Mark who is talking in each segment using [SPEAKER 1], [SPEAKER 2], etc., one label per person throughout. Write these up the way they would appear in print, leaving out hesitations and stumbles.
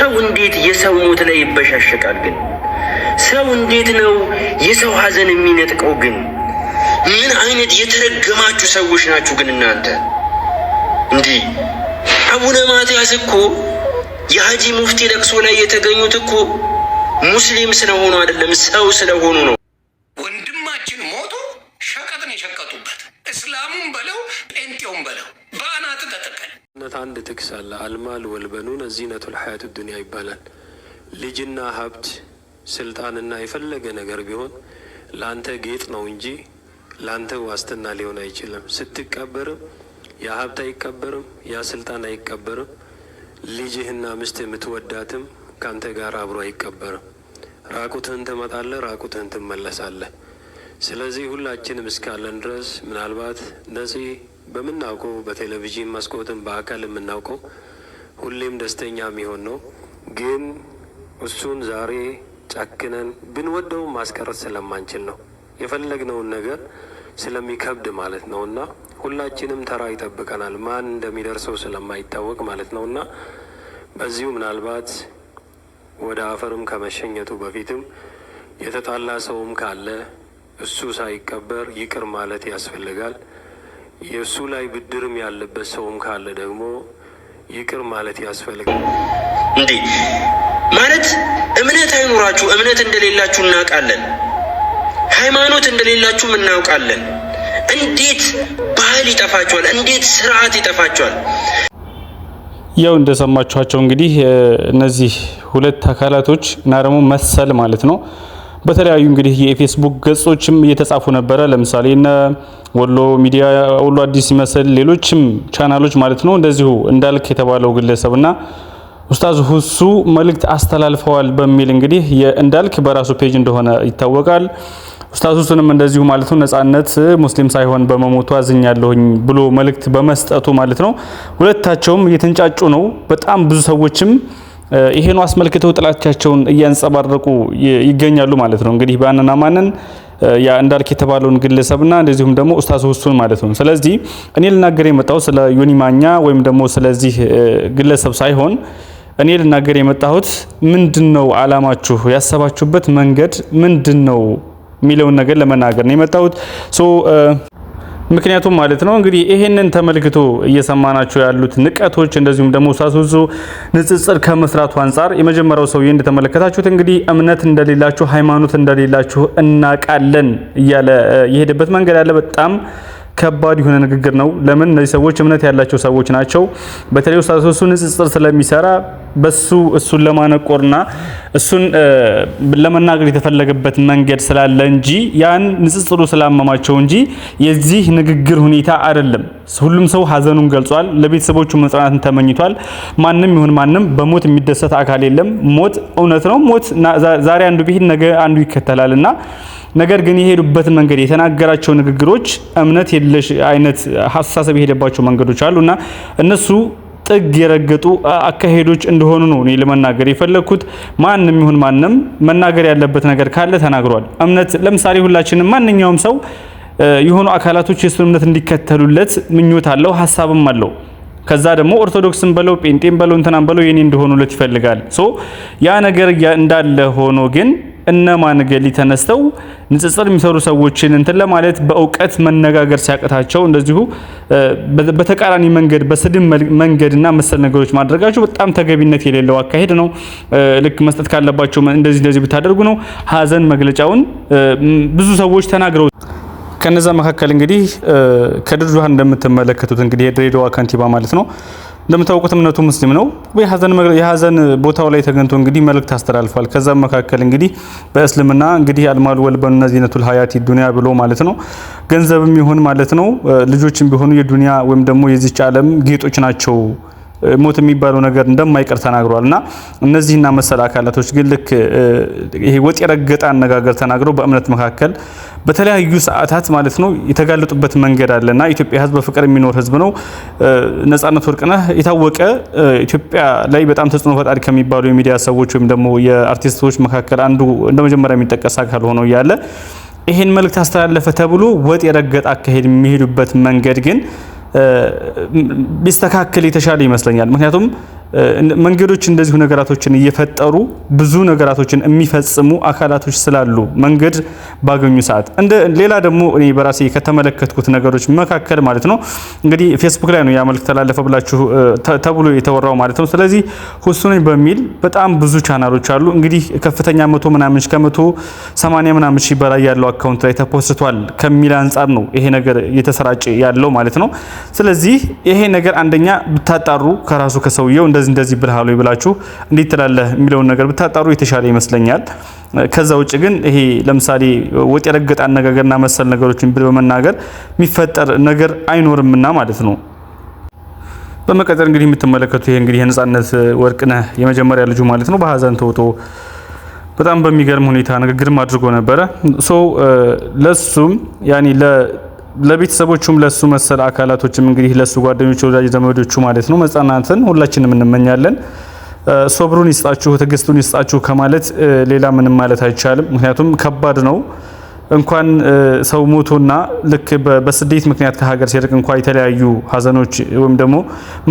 [SPEAKER 1] ሰው እንዴት የሰው ሞት ላይ ይበሻሸቃል? ግን ሰው እንዴት ነው የሰው ሀዘን የሚነጥቀው? ግን ምን አይነት የተረገማችሁ ሰዎች ናችሁ ግን እናንተ? እንዲህ አቡነ ማትያስ እኮ የሀጂ ሙፍቲ ለቅሶ ላይ የተገኙት እኮ ሙስሊም ስለሆኑ አይደለም፣ ሰው ስለሆኑ ነው።
[SPEAKER 2] ወንድማችን ሞቶ ሸቀጥ ነው የሸቀጡበት። እስላሙም በለው ጴንጤውም በለው በአናት ተተከለ።
[SPEAKER 3] አንድ ጥቅስ አለ። المال والبنون زينة الحياة الدنيا ይባላል። ልጅና ሀብት ስልጣንና የፈለገ ነገር ቢሆን ለአንተ ጌጥ ነው እንጂ ለአንተ ዋስትና ሊሆን አይችልም። ስትቀበርም ያ ሀብት አይቀበርም፣ ያ ስልጣን አይቀበርም። ልጅህና ሚስት የምትወዳትም ከአንተ ጋር አብሮ አይቀበርም። ራቁትህን ትመጣለህ፣ ራቁትህን ትመለሳለህ። ስለዚህ ሁላችንም እስካለን ድረስ ምናልባት ነፂ በምናውቀው በቴሌቪዥን መስኮትም በአካል የምናውቀው ሁሌም ደስተኛ የሚሆን ነው። ግን እሱን ዛሬ ጨክነን ብንወደውም ማስቀረት ስለማንችል ነው የፈለግነውን ነገር ስለሚከብድ ማለት ነው። እና ሁላችንም ተራ ይጠብቀናል፣ ማን እንደሚደርሰው ስለማይታወቅ ማለት ነው። እና በዚሁ ምናልባት ወደ አፈርም ከመሸኘቱ በፊትም የተጣላ ሰውም ካለ እሱ ሳይቀበር ይቅር ማለት ያስፈልጋል። የእሱ ላይ ብድርም ያለበት ሰውም ካለ ደግሞ ይቅር ማለት ያስፈልጋል።
[SPEAKER 1] እንዴ ማለት እምነት አይኑራችሁ። እምነት እንደሌላችሁ እናውቃለን። ሃይማኖት እንደሌላችሁም እናውቃለን። እንዴት ባህል ይጠፋችኋል? እንዴት ስርዓት ይጠፋችኋል?
[SPEAKER 4] ያው እንደሰማችኋቸው እንግዲህ እነዚህ ሁለት አካላቶች እና ደግሞ መሰል ማለት ነው በተለያዩ እንግዲህ የፌስቡክ ገጾችም እየተጻፉ ነበረ። ለምሳሌ እነ ወሎ ሚዲያ፣ ወሎ አዲስ ይመስል ሌሎችም ቻናሎች ማለት ነው እንደዚሁ እንዳልክ የተባለው ግለሰብና ኡስታዝ ሁሱ መልእክት አስተላልፈዋል በሚል እንግዲህ እንዳልክ በራሱ page እንደሆነ ይታወቃል። ኡስታዝ ሁሱንም እንደዚሁ ማለት ነው ነጻነት ሙስሊም ሳይሆን በመሞቱ አዝኛለሁኝ ብሎ መልእክት በመስጠቱ ማለት ነው ሁለታቸውም እየተንጫጩ ነው። በጣም ብዙ ሰዎችም ይሄኑ አስመልክተው ጥላቻቸውን እያንጸባረቁ ይገኛሉ ማለት ነው። እንግዲህ ባንና ማንን ያ እንዳልክ የተባለውን ግለሰብና እንደዚሁም ደግሞ ኡስታዝ ሁሱን ማለት ነው። ስለዚህ እኔ ልናገር የመጣው ስለ ዮኒ ማኛ ወይም ደግሞ ስለዚህ ግለሰብ ሳይሆን እኔ ልናገር የመጣሁት ምንድነው አላማችሁ፣ ያሰባችሁበት መንገድ ምንድነው የሚለውን ነገር ለመናገር ነው የመጣሁት። So ምክንያቱም ማለት ነው እንግዲህ ይሄንን ተመልክቶ እየሰማናቸው ያሉት ንቀቶች እንደዚሁም ደግሞ ኡስታዝ ሁሱ ንጽጽር ከመስራቱ አንጻር የመጀመሪያው ሰውዬ እንደተመለከታችሁት እንግዲህ እምነት እንደሌላችሁ ሃይማኖት እንደሌላችሁ እናቃለን እያለ የሄደበት መንገድ አለ። በጣም ከባድ የሆነ ንግግር ነው። ለምን እነዚህ ሰዎች እምነት ያላቸው ሰዎች ናቸው። በተለይ ኡስታዝ ሁሱ ንጽጽር ስለሚሰራ በሱ እሱን ለማነቆርና እሱን ለመናገር የተፈለገበት መንገድ ስላለ እንጂ ያን ንጽጽሩ ስላመማቸው እንጂ የዚህ ንግግር ሁኔታ አይደለም። ሁሉም ሰው ሀዘኑን ገልጿል። ለቤተሰቦቹ መጽናናትን ተመኝቷል። ማንም ይሁን ማንም በሞት የሚደሰት አካል የለም። ሞት እውነት ነው። ሞት ዛሬ አንዱ ቢሄድ ነገ አንዱ ይከተላል እና ነገር ግን የሄዱበት መንገድ የተናገራቸው ንግግሮች እምነት የለሽ አይነት አስተሳሰብ የሄደባቸው መንገዶች አሉና እነሱ ጥግ የረገጡ አካሄዶች እንደሆኑ ነው እኔ ለመናገር የፈለግኩት። ማንም ይሁን ማንም መናገር ያለበት ነገር ካለ ተናግሯል። እምነት ለምሳሌ ሁላችንም ማንኛውም ሰው የሆኑ አካላቶች የሱን እምነት እንዲከተሉለት ምኞት አለው፣ ሀሳብም አለው። ከዛ ደግሞ ኦርቶዶክስም በለው ጴንጤም በለው እንትናም በለው የኔ እንደሆኑለት ይፈልጋል። So ያ ነገር እንዳለ ሆኖ ግን እነማን ገሊ ተነስተው ንጽጽር የሚሰሩ ሰዎችን እንትን ለማለት በእውቀት መነጋገር ሲያቅታቸው እንደዚሁ በተቃራኒ መንገድ በስድብ መንገድና መሰል ነገሮች ማድረጋቸው በጣም ተገቢነት የሌለው አካሄድ ነው። ልክ መስጠት ካለባቸው እንደዚህ እንደዚህ ብታደርጉ ነው። ሀዘን መግለጫውን ብዙ ሰዎች ተናግረው ከነዛ መካከል እንግዲህ ከድር ጁሃር እንደምትመለከቱት እንግዲህ የድሬዳዋ ከንቲባ ማለት ነው እንደምታውቁት እምነቱ ሙስሊም ነው። የሀዘን ቦታው ላይ ተገኝቶ እንግዲህ መልእክት አስተላልፏል። ከዛም መካከል እንግዲህ በእስልምና እንግዲህ المال والبنون زينة الحياة الدنيا ብሎ ማለት ነው ገንዘብም ይሁን ማለት ነው ልጆችም ቢሆኑ የዱንያ ወይም ደግሞ የዚች ዓለም ጌጦች ናቸው፣ ሞት የሚባለው ነገር እንደማይቀር ተናግሯል። እና እነዚህና መሰል አካላቶች ግን ልክ ይሄ ወጥ የረገጠ አነጋገር ተናግረው በእምነት መካከል በተለያዩ ሰዓታት ማለት ነው የተጋለጡበት መንገድ አለና ኢትዮጵያ ሕዝብ በፍቅር የሚኖር ሕዝብ ነው። ነጻነት ወርቅነህ የታወቀ ኢትዮጵያ ላይ በጣም ተጽዕኖ ፈጣሪ ከሚባሉ የሚዲያ ሰዎች ወይም ደግሞ የአርቲስቶች መካከል አንዱ እንደ መጀመሪያ የሚጠቀስ አካል ሆኖ እያለ ይሄን መልእክት አስተላለፈ ተብሎ ወጥ የረገጠ አካሄድ የሚሄዱበት መንገድ ግን ቢስተካከል የተሻለ ይመስለኛል። ምክንያቱም መንገዶች እንደዚሁ ነገራቶችን እየፈጠሩ ብዙ ነገራቶችን የሚፈጽሙ አካላቶች ስላሉ መንገድ ባገኙ ሰዓት እንደ ሌላ ደግሞ እኔ በራሴ ከተመለከትኩት ነገሮች መካከል ማለት ነው እንግዲህ ፌስቡክ ላይ ነው ያ መልእክት ተላለፈ ብላችሁ ተብሎ የተወራው ማለት ነው። ስለዚህ ሁሱ ነኝ በሚል በጣም ብዙ ቻናሎች አሉ። እንግዲህ ከፍተኛ 100 ምናምን ከ180 ምናምን ሺህ በላይ ያለው account ላይ ተፖስቷል ከሚል አንጻር ነው ይሄ ነገር እየተሰራጨ ያለው ማለት ነው። ስለዚህ ይሄ ነገር አንደኛ ብታጣሩ ከራሱ ከሰውየው እንደዚህ እንደዚህ ብለሃል ወይ ብላችሁ እንዴት ትላለህ የሚለውን ነገር ብታጣሩ የተሻለ ይመስለኛል። ከዛ ውጭ ግን ይሄ ለምሳሌ ወጥ የረገጠ አነጋገርና መሰል ነገሮችን በመናገር የሚፈጠር ነገር አይኖርምና ማለት ነው። በመቀጠል እንግዲህ የምትመለከቱ ይሄ እንግዲህ የነጻነት ወርቅነህ የመጀመሪያ ልጁ ማለት ነው በሀዘን ተውጦ በጣም በሚገርም ሁኔታ ንግግርም አድርጎ ነበረ። So ለሱም ያኒ ለቤተሰቦቹም ለሱ መሰል አካላቶችም እንግዲህ ለሱ ጓደኞቹ፣ ወዳጅ ዘመዶቹ ማለት ነው መጽናናትን ሁላችንም እንመኛለን። ሶብሩን ይስጣችሁ፣ ትዕግስቱን ይስጣችሁ ከማለት ሌላ ምንም ማለት አይቻልም። ምክንያቱም ከባድ ነው። እንኳን ሰው ሞቶና ልክ በስደት ምክንያት ከሀገር ሲርቅ እንኳ የተለያዩ ሀዘኖች ወይም ደግሞ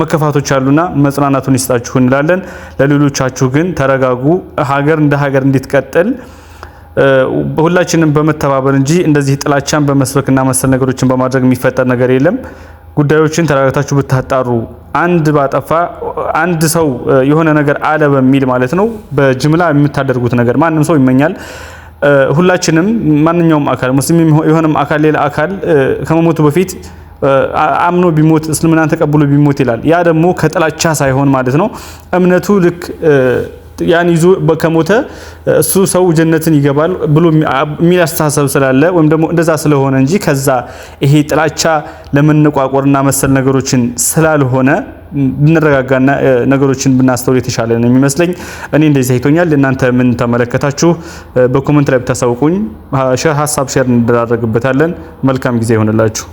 [SPEAKER 4] መከፋቶች አሉና መጽናናቱን ይስጣችሁ እንላለን። ለሌሎቻችሁ ግን ተረጋጉ። ሀገር እንደ ሀገር እንድትቀጥል ሁላችንም በመተባበር እንጂ እንደዚህ ጥላቻን በመስበክና መሰል ነገሮችን በማድረግ የሚፈጠር ነገር የለም። ጉዳዮችን ተረጋግታችሁ ብታጣሩ፣ አንድ ባጠፋ አንድ ሰው የሆነ ነገር አለ በሚል ማለት ነው በጅምላ የምታደርጉት ነገር ማንም ሰው ይመኛል። ሁላችንም ማንኛውም አካል ሙስሊም የሆነም አካል ሌላ አካል ከመሞቱ በፊት አምኖ ቢሞት፣ እስልምናን ተቀብሎ ቢሞት ይላል። ያ ደግሞ ከጥላቻ ሳይሆን ማለት ነው እምነቱ ልክ ያን ይዞ ከሞተ እሱ ሰው ጀነትን ይገባል ብሎ የሚል አስተሳሰብ ስላለ ወይም ደግሞ እንደዛ ስለሆነ እንጂ ከዛ ይሄ ጥላቻ ለመነቋቆርና መሰል ነገሮችን ስላልሆነ ብንረጋጋና ነገሮችን ብናስተውል የተሻለ ነው የሚመስለኝ። እኔ እንደዚህ አይቶኛል። እናንተ ምን ተመለከታችሁ? በ comment ላይ ብታሳውቁኝ share ሀሳብ share እንደራረግበታለን። መልካም ጊዜ ይሆንላችሁ።